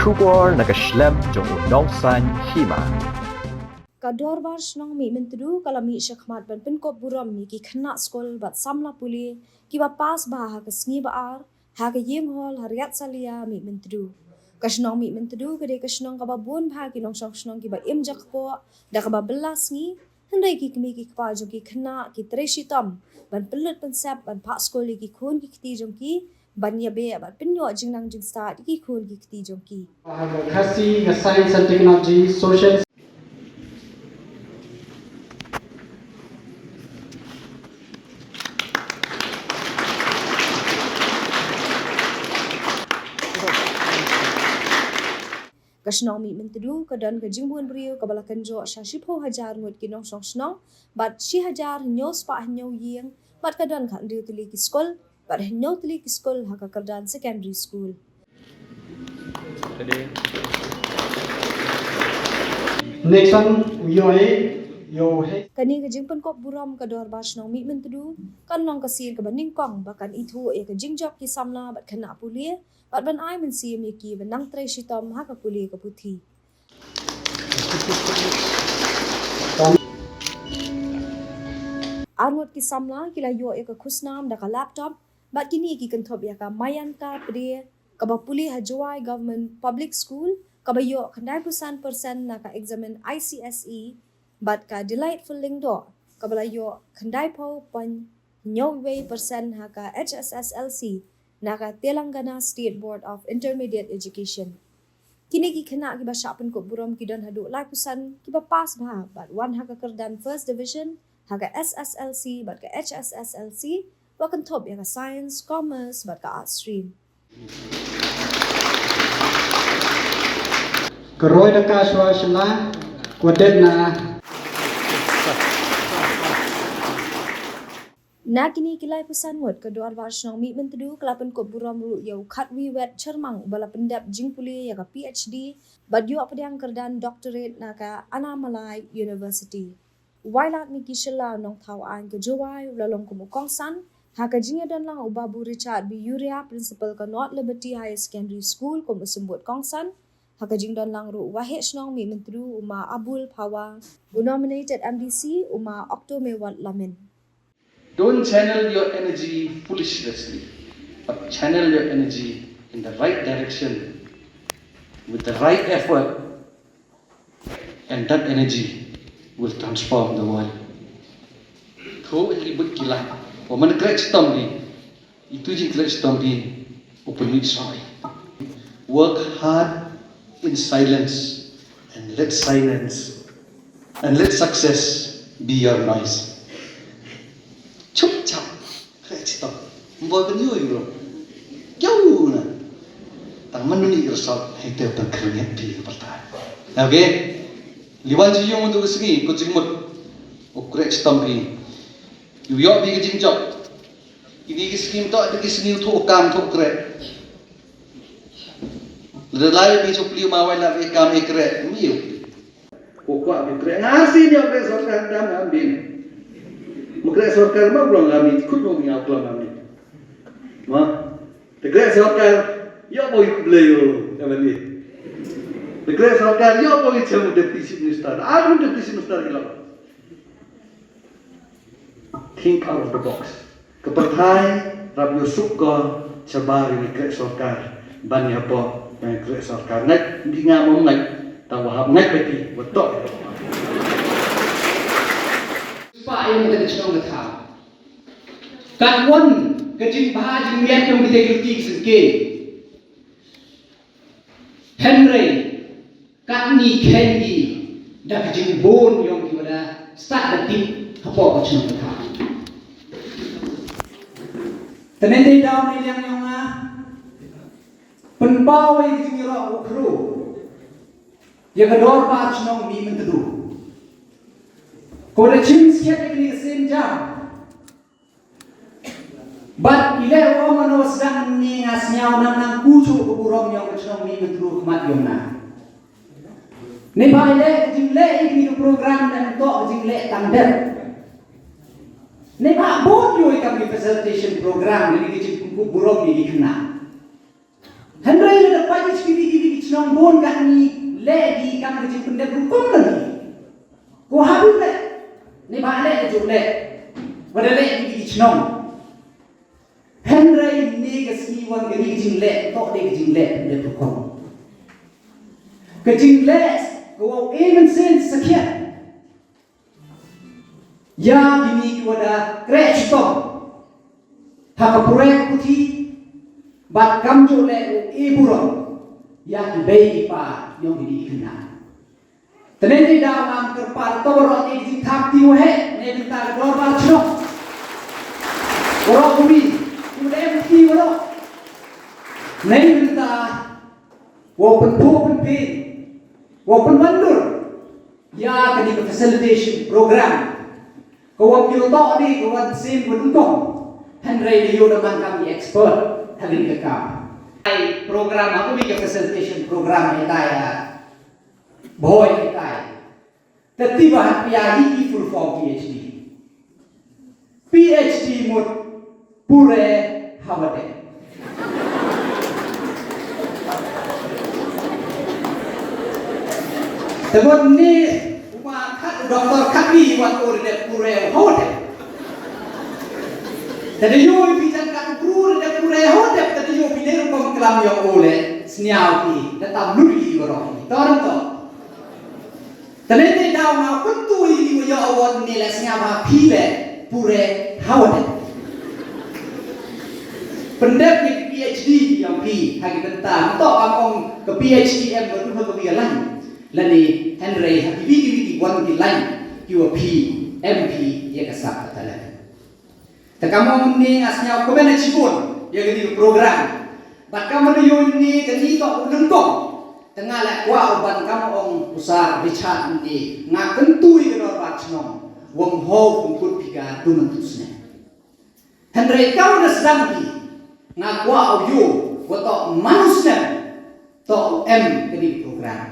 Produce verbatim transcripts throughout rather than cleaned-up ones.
Khubor na ka shlem jong u nongsan hima. Ka Dorbar Shnong Mihmyntdu ka la mih shakhmat ban pynkup burom ïa ki khynnah skul bad samla pule kiba pass bha ha ka sngi ba ar ha ka Ïing Hall ha Riatsalia, Mihmyntdu. Ka shnong Mihmyntdu ka dei ka shnong kaba bun bha ki nongshong shnong kiba im jakpoh da kaba bylla sngi, hynrei ki kmie ki kpa jong ki khynnah ki trei shitom ban pynlut pynsep ban phah skul ïa ki khun ki kti jong ki, ban ïabeh bad pynïoh jingnang jingstad ïa ki khun ki kti jong ki. Khasi, Science and Technology, Social. Ka shnong Mihmyntdu ka don ka jingbun briew kaba la kynjoh sha shiphew hajar ngut ki nongshong shnong bad shi hajar hynñiew spah hynñiew ïing, bad ka don khathynriew tylli ki skul bad hynñiew tylli ki skul ha ka kyrdan secondary school. Next one, yo he, yo he. Kane ka jingpynkup burom ka Dorbar Shnong Mihmyntdu kan long ka sien kaba nyngkong ba kan ithuh ïa ka jingjop ki samla bad khynnah pule, bad ban ai mynsiem ïa ki ban nang trei shitom ha ka pule ka puthi. Arngut ki samla ki la ïoh ïa ka khusnam da ka laptop, bad kine ki kynthup ïa ka Mayanka Pde, kaba pule ha Jowai Government Public School, kaba ïoh khyndai phew san percent na ka eksamin I C S E, bad ka Delightful Lyngdoh, kaba la ïoh khyndai phew point hynñiew wei percent ha ka H S S L C na ka Telangana State Board of Intermediate Education. Kine ki khynnah kiba shah pynkup burom ki don haduh laiphew san kiba pass bha bad wan ha ka kyrdan first division ha ka S S L C bad ka H S S L C, wa kynthup ïa ka science, commerce bad ka arts stream. Ka roi da ka shwa shla, ka dep na. Na kine ki laiphew san ngut ka Dorbar Shnong Mihmyntdu ka la pynkup burom ruh ïa u Khatwi Wet Chyrmang uba la pyndep jingpule ïa ka P H D bad ïoh pdiang kyrdan doctorate na ka Annamalai University. Wailadmiki Shylla, nongthaw aiñ ka Jowai, u la long kum u kongsan ha ka jingïadonlang u Babu Richard B Uriah, principal ka North Liberty Higher Secondary School, kum u symbud kongsan. Ha ka jingdonlang ruh u Waheh Shnong Mihmyntdu u Ma Abul Phawa, u nominated M D C u Ma Oktomewot Lamin. Don't channel your energy foolishly, but channel your energy in the right direction with the right effort, and that energy will transform the world. Tho i bud kila, wa man kre chitom di, itu jing kre chitom di, open mi soi. Work hard in silence and let silence and let success be your noise. Chupchap, kre chitom. Mboi ban yu yu ro. Kyo na. Tang man ni result, hei te tang kre ngi pi ke partai. Okay. Liwan ji yung untuk sngi, ko jingmut. O kre chitom pi. Yu yo pi ke jingjop. Ini ki sngi to, ki sngi to kam to kre. Lada lai bi chupli ma wai la bi kam i kre, miu. Ko kwa bi kre, nga si ni kre sorkar dam am bin. Mu kre sorkar ma blong kami, kut mo ngi blong kami. Ma, te kre sorkar, yo mo i bleyo, kami. Te kre sorkar, yo mo i chemu deputy chief minister. Alu deputy chief minister ilo. Think out of the box. Ka pyrthai rap ïoh suk ko shabar ïa ngi kre sorkar ban ïa pok ïa ngi kre sorkar. Ngai, di nga mo ngai, ta wahap ngai peti, betok. Pa ïa ngi ka chnong ka thaw. Kat won ka jingbha jingmiat jong kita ki luti ki sengke. Hynrei Katni khein ki da ka jingbun yong ki wada stad da tip hapoh ka chnong ka thaw. Te nende daw ne liang yong nga pynpaw ïa ka jingïaroh u khru ïa ka dorbar chnong Mihmyntdu. Ko da chim skhet ïa kane ka sien jam. Bad i leh u ong mano sdang ni nga sñiaw nang nang ku chu ka burom yong ka chnong Mihmyntdu khmat yong nga. Neibhah i leh ka jingleh i kini ka program ne ntok ka jingleh tang dep. Neibhah bun yoh i kam ki facilitation program ne ka jingpynkup burom ni ki khynnah. Hynrei lada pait ïa ki, ki, ki, ki, ki, Chnong bun ka ni leh ki kam ka jingpyndep rukom la ni. Ko ha bun leh. Ni ba leh ka juk leh. Wada leh ki ki chnong. Hynrei ni ka sngi wan ka ni ka jingleh, tok de ka jingleh pyndep rukom. Ka jingleh ko wa e mynsiem sakhiat. Ïa kini ki wada kreh chitom ha ka purek puthi bad kam ju leh u e burom ïa ki bei ki pa yong kini ki khynnah. Tene ni da man kyrpad to baroh ki jingthap ti waheh ne bynta ka dorbar chnong. Baroh kumi ki wada em ki baroh ne bynta wa pynphuh pynphin wa pynwandur ïa kani ka facilitation program. Ka wan phi u tok ni ka wan sim ka dukong. Hynrei da ïoh da man kam i expert ha kani ka kam. Ai program ha kani ka facilitation program hi tai ha. Bhoi hi tai. Te tiba ha pia hi ki full form P H D. P H D mut pure hawade. Te mut ni uma khat doktor khat ni wat ur de pure hawade. Te de yo pi jan kat pure de pure hawade te de yo pi ne rukom klam yo ole sniaw pi de tam luri waro. Torang to. Tene te daw nga pyntu i ni wa yo award ni le sngap ha phi le pure hawade. Pyndep ni P H D yang phi ha ki bynta to am ong ke P H D em ba tu ha ka wi lain. Lani hynrei ha ki wi ki wi ki wan ki lain ki wa phi em phi ya ka sap ka talent. Te ka mong ni nga sñiaw kmen na chibun ya kani ka program. Bad ka mong ni ka ni to u nyngkong. Te nga la kwah u ban ka mong u sa Richard ni nga kyntu i ka dorbar chnong. Wong ho pun kut pika du man tu sne. Hynrei ka u na sdang ki nga kwah u yu wa to man u sne to u em kani ka program.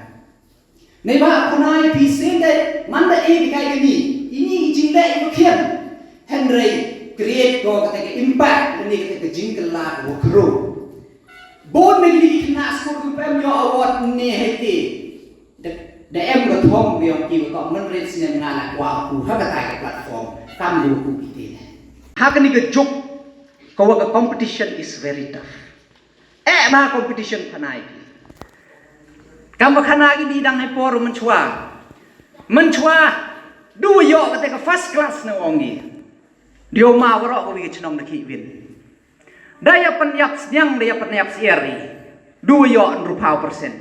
Neiba khunai phi sien dei man da e bi kai kani ini i jingleh i khian. Hynrei create ko kata ka impact ini kata ka jingkylla ko kro. Bon ne ni kna skul ku pem yo award ne heti. Da em ko thong bi ong ki ko men ren sien nga la kwa ku ha kata ka platform kam lu ku kiti ne. Ha kani ka juk ko wa ka competition is very tough. Eh ba competition phanai ki. Kam ba khana ki di dang hai por mynchwa. Mynchwa du yo kata ka first class na ong ki. Dio ma waro ko wi chnong na ki win. Da ya pen yap sniang da ya pen yap siari. Du yo nru pau persen.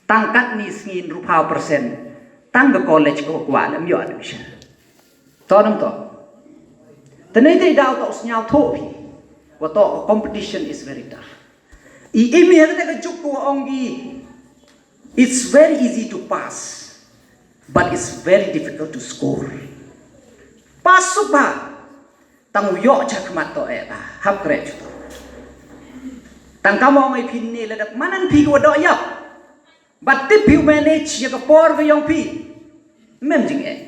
Tang kat ni sngi nru pau persen. Tang ka college ko kwa lem yo admission. To nam to. Tene te daw to sñiaw tho phi. Wa to competition is very tough. I imi ha ka juk ko ong gi. It's very easy to pass, but it's very difficult to score. Pass suk ba. Tang u yo cha khmat to e ba. Hap kre chu to. Tang ka mo mai phin ni le dak manan phi ko do yap. But tip phi u manage ya ka por ko yong phi. Mem jing e.